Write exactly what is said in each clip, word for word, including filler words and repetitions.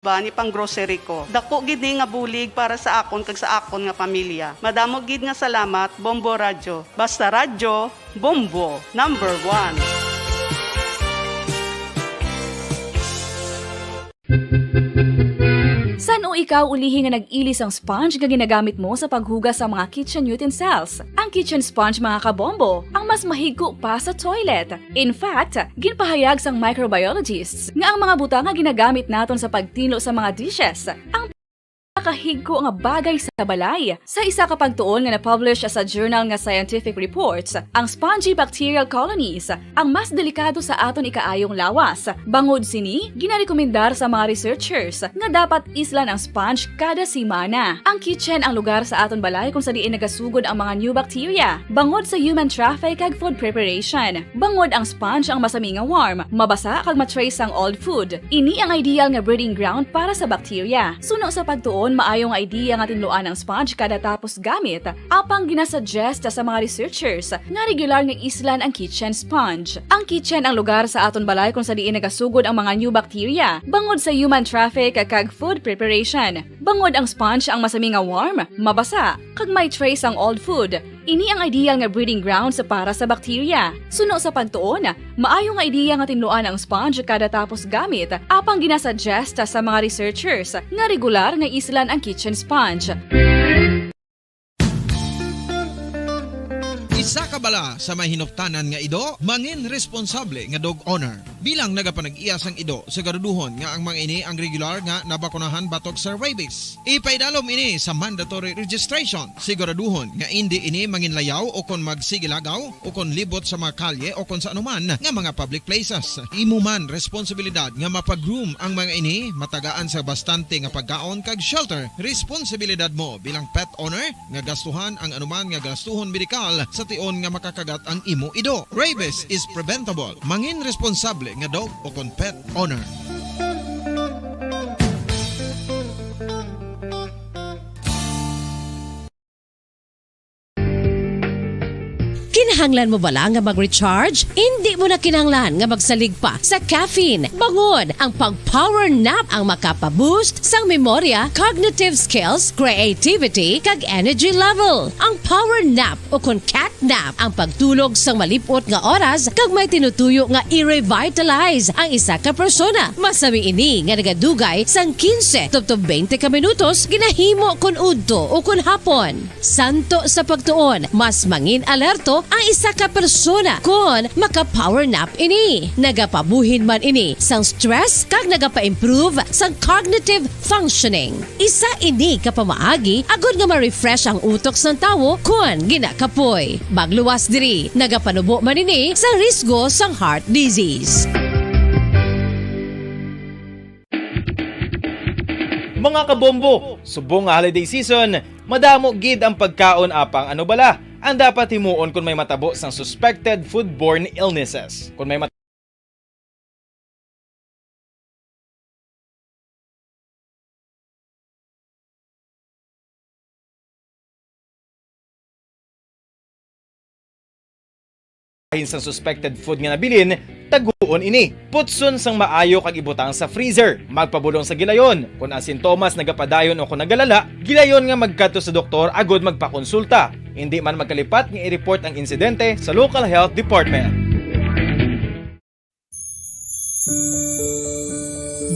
ba ni pang-grocery ko. Dako gid ni nga bulig para sa akon kag sa akon nga pamilya. Madamo gid nga salamat, Bombo Radyo. Basta Radyo, Bombo, number one. San-o ikaw ulihi nga nag-ili sang sponge nga ginagamit mo sa paghugas sa mga kitchen utensils? Ang kitchen sponge, mga kabombo, ang mas mahigko pa sa toilet. In fact, ginpahayag sang microbiologists nga ang mga butang nga ginagamit naton sa pagtinlo sa mga dishes ang pinakahigko nga bagay sa balay. Sa isa ka pagtuon nga na-publish sa journal nga Scientific Reports, ang spongy bacterial colonies ang mas delikado sa aton ikaayong lawas. Bangod sini, ginarekomendar sa mga researchers nga dapat islan ang sponge kada semana. Ang kitchen ang lugar sa aton balay kung sa diin nagasugod ang mga new bacteria, bangod sa human traffic kag food preparation. Bangod ang sponge ang masami nga warm, mabasa kag ma-trace ang old food. Ini ang ideal nga breeding ground para sa bacteria. Suno sa pagtuon, maayo nga idea nga tinluan ang sponge kada tapos gamit, apang ginasuggest sa mga researchers nga regular nga islan ang kitchen sponge. Ang kitchen ang lugar sa aton balay kung sa diin nagasugod ang mga new bacteria, bangod sa human traffic kag food preparation. Bangod ang sponge ang masami nga warm, mabasa, kag may trace ang old food. Ini ang ideal nga breeding grounds para sa bacteria. Suno sa pagtuon, maayo nga ideya nga tinluan ang sponge kada tapos gamit, apang ginasuggest sa mga researchers nga regular nga islan ang kitchen sponge. Isa ka bala sa may hinuptanan nga ido, mangin responsable nga dog owner. Bilang nagapanag-iya sang ido, siguraduhon nga ang mga ini ang regular nga nabakunahan batok sa rabies. Ipaidalom ini sa mandatory registration. Siguraduhon nga indi ini manginlayaw o kon magsigilagaw o kon libot sa mga kalye o kon sa anuman nga mga public places. Imo man responsibilidad nga mapa-groom ang mga ini, matagaan sa bastante nga pagkaon kag shelter. Responsibilidad mo bilang pet owner nga gastuhan ang anuman nga gastuhon medikal sa tion nga makakagat ang imo ido. Rabies is preventable. Mangin responsable nga dog o kon pet owner. Kinahanglan mo bala nga mag-recharge? Indi mo na kinahanglan nga magsalig pa sa caffeine. Bangod ang pag-power nap ang makapa-boost sang memorya, cognitive skills, creativity, kag energy level. Ang power nap o kon cat nap ang pagtulog sang malip-ot nga oras kag may tinutuyo nga i-revitalize ang isa ka persona. Masami ini nga nagadugay sang quince tubtob twenty ka minutos ginahimo kon udto o kon hapon. Suno sa pagtuon, mas mangin-alerto ang isa ka persona kon maka-power nap ini. Nagapabuhin man ini sang stress kag nagapa-improve sang cognitive functioning. Isa ini ka pamaagi agod nga ma-refresh ang utok sang tawo kon ginakapoy. Magluwas diri, nagapanubo man ini sa risgo sang heart disease. Mga kabombo, subong nga holiday season, madamo gid ang pagkaon apang ano bala ang dapat himuon kon may matabo sang suspected foodborne illnesses. Kon may Bahin sang suspected food nga nabilin, taguon ini. Putson sang maayo kag ibutang sa freezer. Magpabulong sa gilayon. Kon ang sintomas nagapadayon o kon nagalala, gilayon nga magkadto sa doktor agod magpakonsulta. Indi man magkalipat nga i-report ang insidente sa local health department.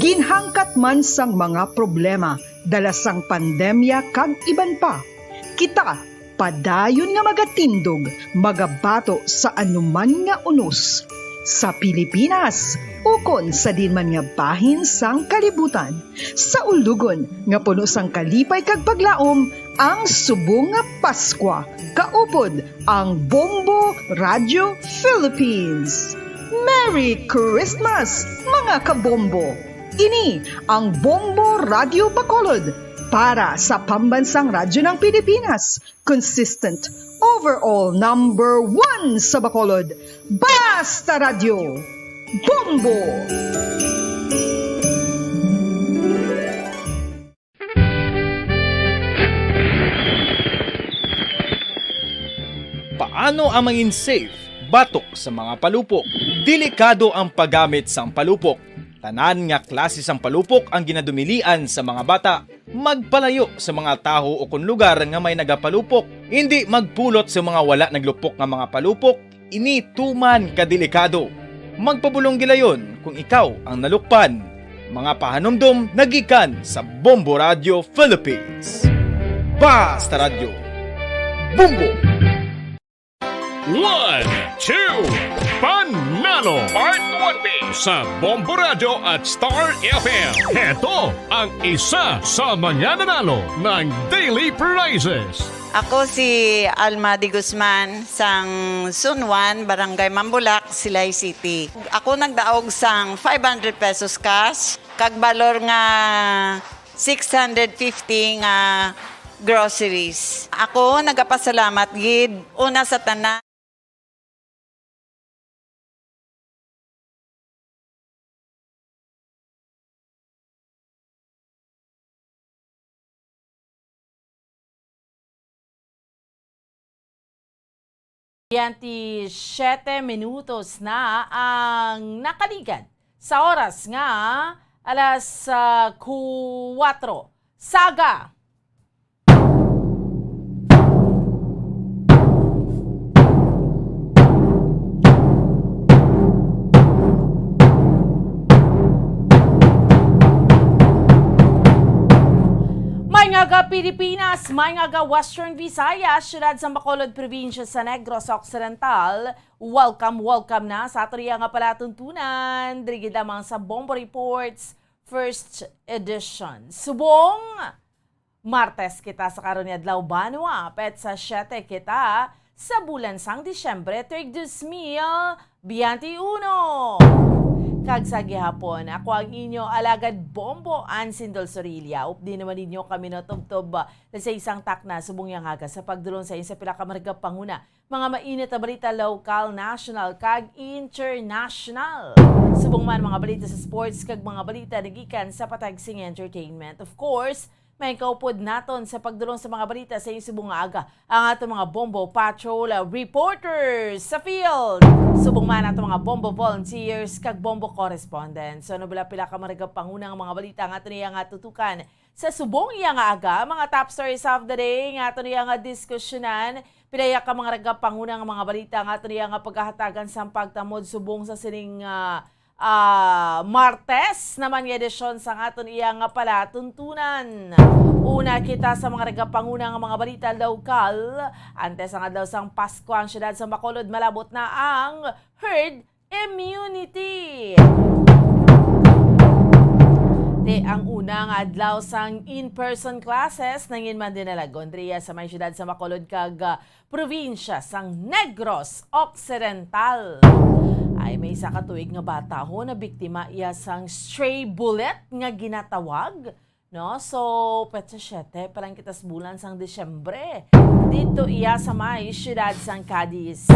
Ginhangkat man sang mga problema dala sang pandemya kag iban pa, kita padayon nga magatindog, magabato sa anuman nga unos, sa Pilipinas ukon sa diin man nga bahin sang kalibutan. Sa ulugon nga puno sang kalipay kag paglaom, ang subong nga Paskwa, kaupod ang Bombo Radio Philippines. Merry Christmas, mga kabombo! Ini ang Bombo Radio Bacolod para sa Pambansang Radyo ng Pilipinas, consistent, overall number one sa Bacolod. Basta Radyo, Bombo! Paano ang mangin safe batok sa mga palupok? Delikado ang paggamit sang palupok. Tanan nga klase sang palupok ang ginadumilian sa mga bata. Magpalayo sa mga tawo o kon lugar nga may nagapalupok. Hindi magpulot sa mga wala naglupok nga mga palupok. Ini tuman ka delikado. Magpabulong gilayon kung ikaw ang nalukpan. Mga pahanumdom nagikan sa Bombo Radio Philippines. Basta Radyo. Bombo! One, two, Panalo! Part one B sa Bombo Radio at Star F M. Heto ang isa sa mga nanalo ng daily prizes. Ako si Alma de Guzman, sang Sunwan, Barangay Mambulak, Silay City. Ako nagdaog sang five hundred pesos cash, kag balor nga six hundred fifty nga groceries. Ako nagapasalamat gid, una sa tanan, Yan ti siyete minutos na ang nakaligad sa oras nga alas, ah, kuwatro. Saga! May nga ga Pilipinas, may nga ga Western Visayas, siyudad sa Bacolod, probinsya sa Negros Occidental. Welcome, welcome na sa aton iya nga palatuntunan. Diri gid lamang sa Bombo Reports, first edition. Subong Martes kita sa karon nga adlaw, banwa, petsa siyete kita sa bulan sang Disyembre, tuig dos mil biyente uno. Kag sa gihapon, ako ang inyo alagad Bombo, Ansin Dol Sorilla. Updi naman ninyo kami natubtob sa isang takna subong yang aga sa pagdulong sa inyo sa pila ka maragap panguna, mga mainit na balita, lokal, national, kag international. Subong man mga balita sa sports kag mga balita nagikan sa patag sing entertainment. Of course, may kaupod naton sa pagdulong sa mga balita sa inyong subong nga aga ang aton mga Bombo Patrol, uh, reporters sa field. Subong man aton mga Bombo volunteers kag Bombo correspondents. So, ano bala pila ka maragap panguna nga mga balita nga aton iya nga tutukan sa subong iya nga aga, mga top stories of the day nga aton iya nga diskusyonan. Pila iya ka mga ragap panguna nga mga balita nga aton iya nga pagahatagan sang pagtamod subong sa sining, ah, ah, Martes naman nga edisyon sang aton iya nga palatuntunan. Una kita sa mga ragap panguna nga mga balita lokal. Antes ang adlaw sang Pasko, ang siyudad sa Bacolod malabot na ang herd immunity. Ti ang una nga adlaw sang in-person classes nangin man dinalagon diriya sa may siyudad sa Bacolod kag, ah, probinsya sang Negros Occidental. Ay, may isa ka tuig nga bata ho nabiktima iya sang stray bullet nga ginatawag. No? So, petsa siyete pa lang kita sa bulan sang Disyembre. Dito iya sa may siyudad sang Cadiz.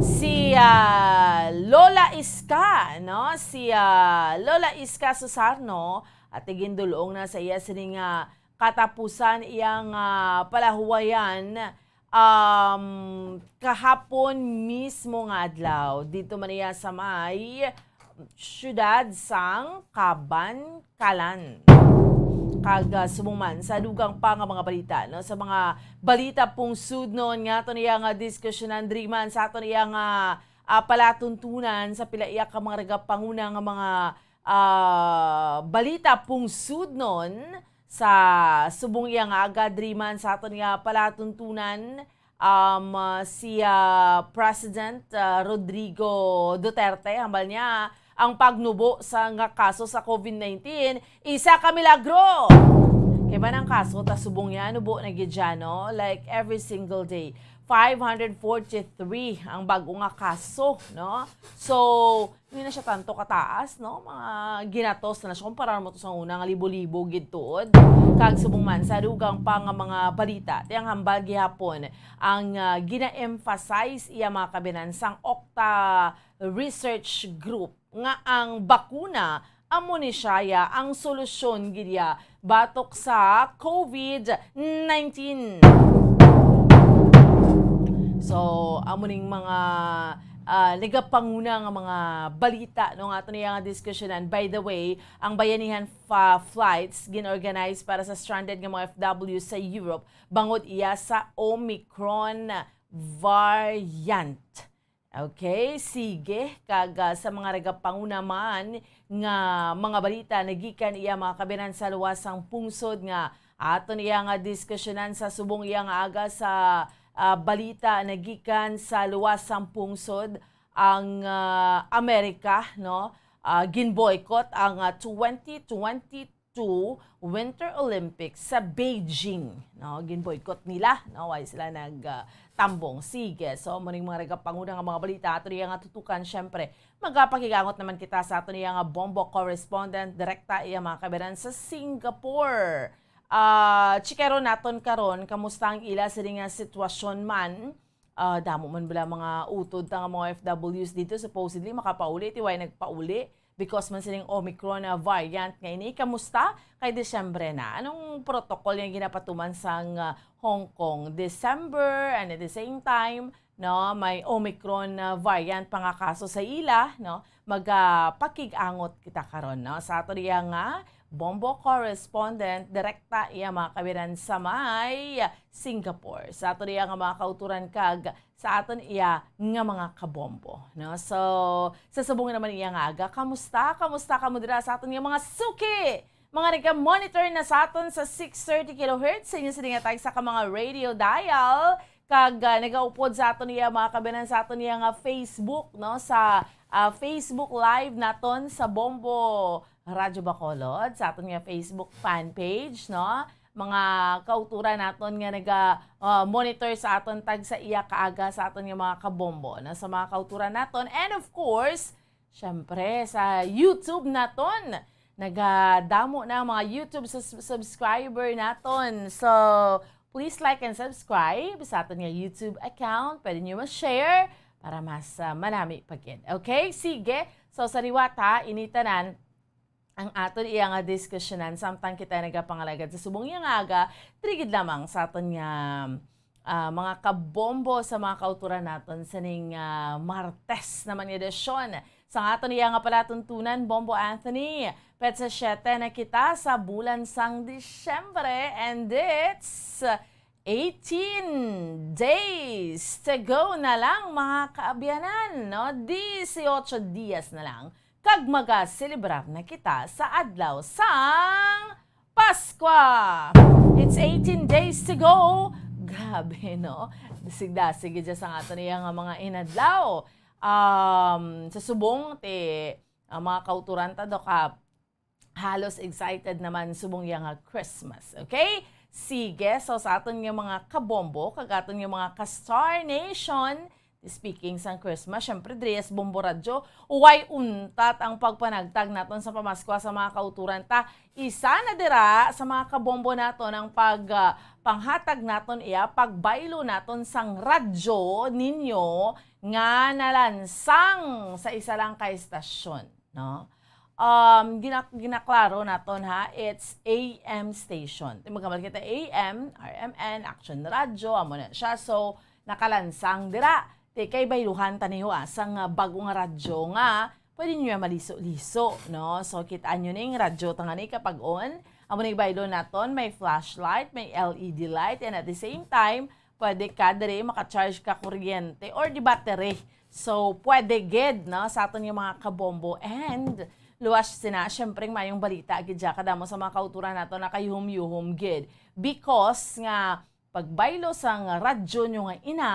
Si, ah, Lola Iska, no? Si, ah, Lola Iska Susarno, at tigindulong na sa iya sining, ah, katapusan iyang, ah, palahuwayan. Um, kahapon mismo nga adlaw, dito man iya sa may siyudad sang Kabankalan. Kag, ah, subong man sa dugang pa nga mga balita, no, sa mga balita pungsudnon nga aton iya nga diskusyonan diri man sa aton iya nga, ah, palatuntunan sa pila iya ka mga ragapanguna nga mga, ah, balita pungsudnon sa subong iya nga aga diri man sa aton nga palatuntunan. Um, ah, si, ah, President, ah, Rodrigo Duterte, hambal niya, ang pagnubo sa nga kaso sa COVID nineteen, isa ka milagro. Kay man ang kaso, ta subong niya, nubo na gid siya, no? Like, every single day, five hundred forty-three ang bago nga kaso, no? So, hindi na siya tanto kataas, no? Mga ginatos na siya. Kumpara mo to sa una nga libo-libo gid tuod. Kag subong man, sa dugang pa nga mga balita, tiyang hambal gihapon ang, ah, gina-emphasize iya mga kabinan sang Okta Research Group nga ang bakuna amo ni siya ang solusyon gid ya batok sa COVID nineteen. So, amo ning mga ah, nagapanguna nga mga balita, no, nga aton iya nga diskusyonan. By the way, ang Bayanihan fa-, flights gin-organize para sa stranded nga mga F W sa Europe bangod iya sa Omicron variant. Okay, sige. Kag, ah, sa mga nagapanguna man nga mga balita nagikan iya mga kabinan sa luwas sang pungsod nga aton iya nga diskusyonan sa subong iya nga aga sa, ah, balita nagikan sa luwas sang pungsod ang, ah, Amerika, no? Ah, ginboycott ang, ah, twenty twenty-two Winter Olympics sa Beijing, no? Ginboycott nila, no? Why sila nag, ah, tambong? Sige, so amo ning mga nagapanguna nga mga balita ato niya nga tutukan, syempre. Magapakigangot naman kita sa ato niya nga Bombo correspondent, direkta iya mga kabiran sa Singapore. Ah, chikero naton karon, kamusta ang ila sa nga sitwasyon man? Ah, damo man bala mga utod ta nga mga O F Ws dito, supposedly makapauli, ti way nagpauli because man sining Omicron, ah, variant nga ini. Kamusta? Kay Disyembre na. Anong protocol nga ginapatuman sang, ah, Hong Kong? December, and at the same time, no, may Omicron, ah, variant pa nga kaso sa ila, no? Magapakig-angot kita karon, no? Sa ato niya nga Bombo correspondent, direkta iya mga kabiran sa may Singapore. Sa ato niya nga mga kauturan kag sa aton iya nga mga kabombo, no? So, sa subong naman iya nga aga, kamusta? Kamusta kamo dira sa aton nga mga suki? Mga nagka-monitor na sa aton sa six thirty kilohertz, sa inyo sini nga tagsa ka mga radio dial, kag, ah, nagaupod sa aton iya mga kabinan sa aton iya nga Facebook, no? Sa, ah, Facebook Live naton sa Bombo Radyo Bacolod, sa aton nga Facebook fan page, no? Mga kauturan naton nga naga, ah, monitor sa aton tag sa iya kaaga sa aton nga mga kabombo, no? Sa mga kauturan naton. And of course, syempre, sa YouTube naton. Nagadamo na ang mga YouTube sus-, subscriber naton. So, please like and subscribe sa aton nga YouTube account. Pwede nyo ma-share para mas, ah, manami pa gid. Okay? Sige. So, sa liwat, ha, ini tanan ang aton iya nga diskusyonan samtang kita nagapangalagad sa subong iya nga aga, trigid lamang sa aton nga, ah, mga kabombo sa mga kauturan naton sa ning, ah, Martes naman nga edisyon. Sa aton iya nga palatuntunan, Bombo Anthony, petsa siyete na kita sa bulan sang Disyembre, and it's eighteen days to go na lang, mga kaabyanan, no? Dieciocho dias na lang, kag magaselebrar na kita sa adlaw sang Paskwa! It's eighteen days to go. Grabe, no? Dasig-dasig gid sang aton iya nga mga inadlaw. Um, sa subong, ti, ang mga kauturan ta do ka, halos excited naman subong iya nga Christmas. Okay? Sige, so sa aton nga mga kabombo, kag aton nga mga ka-Star Nation, speaking sang Christmas, syempre, diri sa Bombo Radyo, way untat ang pagpanagtag naton sa pamaskwa sa mga kauturan ta. Isa na dira sa mga kabombo naton ang pag, ah, panghatag naton iya, pagbaylo naton sang radyo ninyo nga nalansang sa isa lang ka estasyon, no? Um, gina-, ginaklaro naton, ha, it's A M station. Ti magkamal kita A M, R M N, Action Radio, amo na siya. So, nakalansang dira. Ti kay bayluhan ta niyo, ah, sang, ah, bag-o nga radyo nga pwede niyo maliso-liso, no? So, kit-an niyo ning radyo ta nga ni kapag on. Amo ning baylo naton, may flashlight, may L E D light, and at the same time, pwede ka diri maka-charge ka kuryente or di battery. So, pwede gid, no, sa aton nga mga kabombo. And luwas sina, syempre, mayong balita gid dya kadamo sa mga kauturan nato nakayuhom-yuhom gid. Because nga, pagbaylo sang radyo nyo nga ina,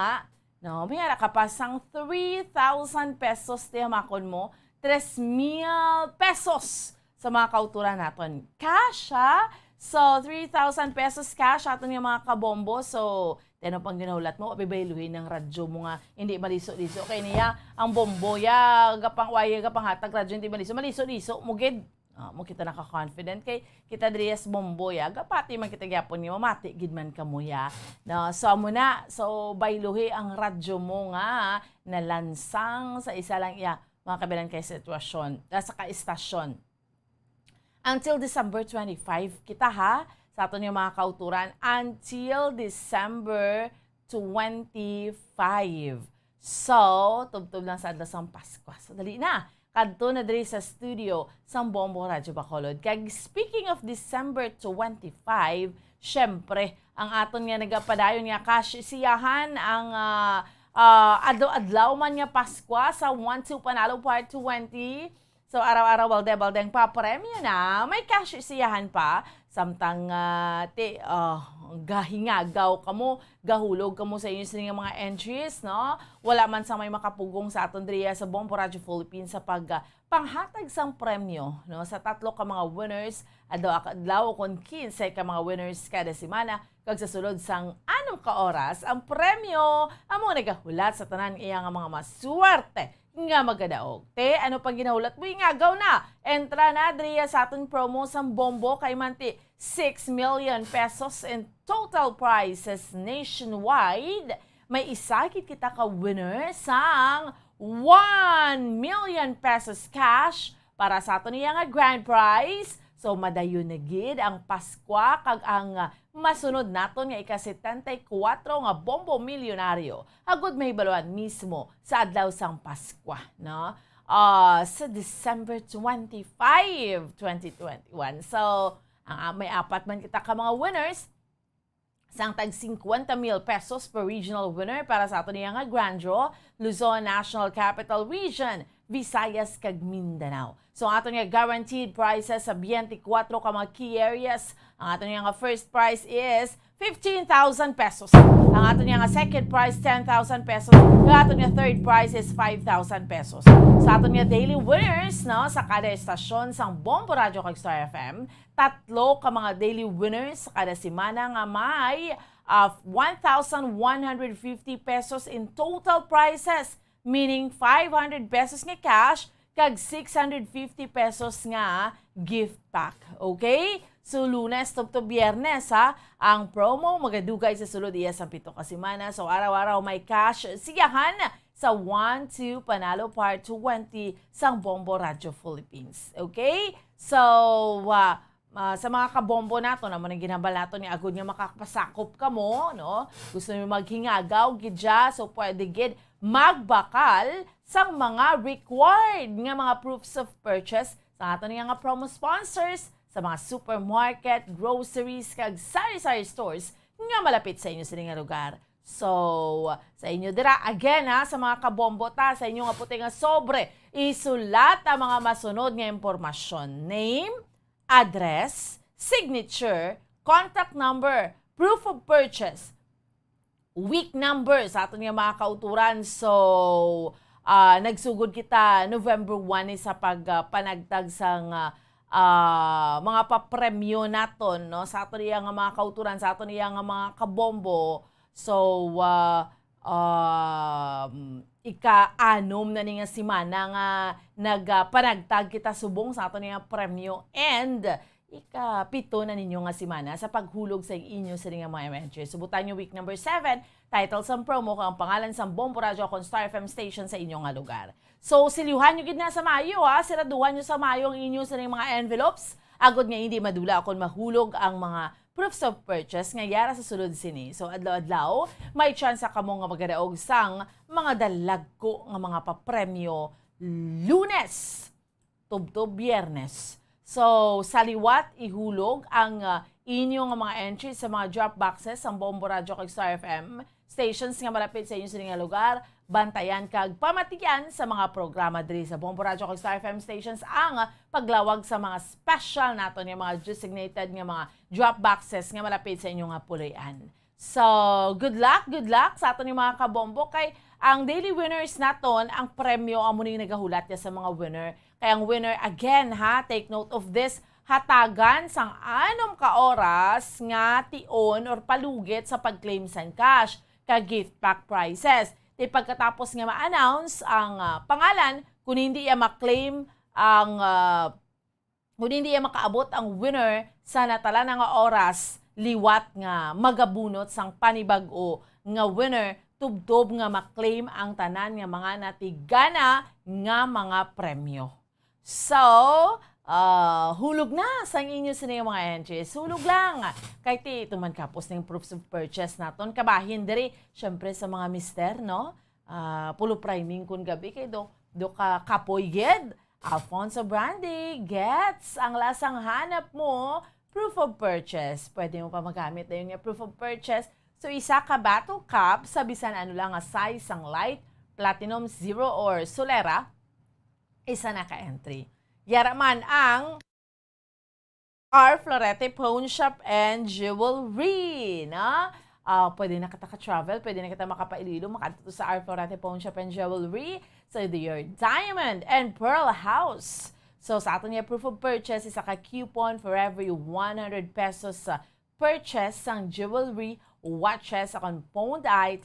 no, may ara ka pa sang three thousand pesos, ti hamakon mo, tres mil pesos sa mga kauturan naton. Cash, ha? So, three thousand pesos cash aton nga mga kabombo. So, ti ano pang ginahulat mo, wa pay bayluhi ang radyo mo nga hindi maliso-liso. Kay niya, ang bombo, ya, gapang, waya, gapanghatag radyo, hindi maliso. Maliso-liso mo gid. Ah, mo kita naka-confident kay kita diri sa bombo, ya. Gapati man kita gyapon nga mamati gid man kamo, ya. No, so, amo na. So, bayluhi ang radyo mo nga nalansang sa isa lang iya mga kabilan kay sitwasyon, ah, sa ka-estasyon. Until December twenty-five kita, ha, sa aton nga mga kauturan, until December twenty-five. So, tubtob lang sa adlaw sang Paskwa. So, dali na. Kadto na diri sa studio sang Bombo Radyo Bacolod. Kag speaking of December twenty-five, syempre, ang aton nga nagapadayon nga cash siyahan ang, ah, ah, adlaw-adlaw man nga Paskwa sa One Two Panalo Part twenty. So, araw-araw, balde-balde ang papremyo na. May cash siyahan pa. Samtang, ah, ti, ah, gahingagaw kamo, gahulog kamo sa inyo sini nga mga entries, no? Wala man sang may makapugong sa aton diriya sa Bombo Radyo Philippines sa pag, ah, panghatag sang premyo, no, sa tatlo ka mga winners adlaw-adlaw, kon kinse ka mga winners kada semana, kag sa sulod sang anom ka oras, ang premyo amo nagahulat sa tanan iya nga mga maswerte nga magadaog. Te, ano pang ginahulat mo? Ingagaw na! Entra na diriya sa aton promo sang Bombo kay manti six million pesos in total prizes nationwide. May isa gid kita ka winner sang one million pesos cash para sa aton iya nga grand prize. So, madayon na gid ang Paskwa kag ang, ah, masunod naton nga ika-setenta y kuwatro nga Bombo Milyonaryo agud mahibaluan mismo sa adlaw sang Paskwa, no? Ah, sa December twenty-five, twenty twenty-one. So, ang, ah, may apat man kita ka mga winners, sang tag fifty mil pesos per regional winner para sa aton iya nga grand draw, Luzon, National Capital Region, Visayas, kag Mindanao. So, aton nga guaranteed prizes sa twenty-four ka mga key areas. Ang aton nga first prize is fifteen thousand pesos. Ang aton nga second prize, ten thousand pesos. Ang aton nga third prize is five thousand pesos. Sa aton nga daily winners, no, sa kada estasyon sang Bombo Radyo kag Star F M, tatlo ka mga daily winners sa kada semana nga may, ah, one thousand one hundred fifty pesos in total prizes, meaning five hundred pesos nga cash kag six hundred fifty pesos nga gift pack. Okay? So, Lunes tubtob Biyernes, ha, ang promo magadugay sa sulod iya sang pito ka semana. So, araw-araw may cash siyahan sa One Two Panalo Part twenty sang Bombo Radyo Philippines. Okay? So, ah, ah, sa mga kabombo naton, amo nang ginhambal naton ni agud nga makapasakop kamo, no? Gusto niyo maghingagaw gid dya, so pwede gid magbakal sang mga required nga mga proofs of purchase sa aton nga, nga promo sponsors sa mga supermarket, groceries, kag sari-sari stores nga malapit sa inyo sini nga lugar. So, sa inyo dira, again ha, sa mga kabombo ta, sa inyo nga puti nga sobre, isulat ang mga masunod nga impormasyon. Name, address, signature, contact number, proof of purchase, week number sa aton nga mga kauturan. So, ah, nagsugod kita November one ni sa pag, ah, panagtag sang, ah, ah, mga papremyo naton, no? Sa aton iya nga mga kauturan, sa aton iya nga mga kabombo. So, ah, um, ika-anom na ni nga semana nga nag, ah, panagtag kita subong sa aton nga premyo, and ika-pito na ninyo nga semana sa paghulog sa inyo sini nga mga entries. Subutan nyo week number seven, title sang promo kag ang pangalan sang Bombo Radyo kag Star F M station sa inyo nga lugar. So, silyuhan nyo gid na sa maayo, ha? Siraduhan nyo sa maayo ang inyo sini mga envelopes, agod nga hindi madula kon mahulog ang mga proofs of purchase nga yara sa sulod sini. So, adlaw-adlaw, may tsansa kamo nga magadaog sang mga dalagko nga mga papremyo Lunes tubtob Biyernes. So, sa liwat, ihulog ang, ah, inyo nga mga entry sa mga drop boxes sang Bombo Radyo kag Star F M stations nga malapit sa inyo sini nga lugar. Bantayan kag pamatian sa mga programa diri sa Bombo Radyo kag Star F M stations ang paglawag sa mga special naton nga mga designated nga mga drop boxes nga malapit sa inyo nga puloy-an. So, good luck, good luck sa aton nga mga kabombo, kay ang daily winners naton, ang premyo amo ni nagahulat niya sa mga winner. Kay ang winner, again ha, take note of this, hatagan sang anom ka oras nga tion or palugit sa pag-claim sang cash ka gift pack prizes. Di pagkatapos nga ma-announce ang, ah, pangalan, kung hindi iya ma-claim ang, ah, kung hindi iya makaabot ang winner sa natalana nga oras, liwat nga magabunot sang panibag-o nga winner, tubtob nga ma-claim ang tanan nga mga natigana nga mga premyo. So, ah, hulog na sang inyo sini nga mga entries. Hulog lang. Kay ti, tuman kapos ning proofs of purchase naton. Kabahin diri, syempre, sa mga mister, no? ah, pulo priming kun gabi kay do, do ka kapoy gid. Alfonso Brandy, gets ang lasang hanap mo, proof of purchase. Pwede mo pa magamit na yun nga proof of purchase. So, isa ka bottle cup sa bisan ano lang nga size sang light, platinum, zero, or solera, isa na ka entry. Yara man ang R Florete Pawn Shop and Jewelry, no? Ah, pwede na kita ka-travel, pwede na kita makapaililo, makadto sa R Florete Pawn Shop and Jewelry. So, do your diamond and pearl house. So, sa aton nga proof of purchase, isa ka coupon for every one hundred pesos sa purchase sang jewelry, watches, akon pawned items,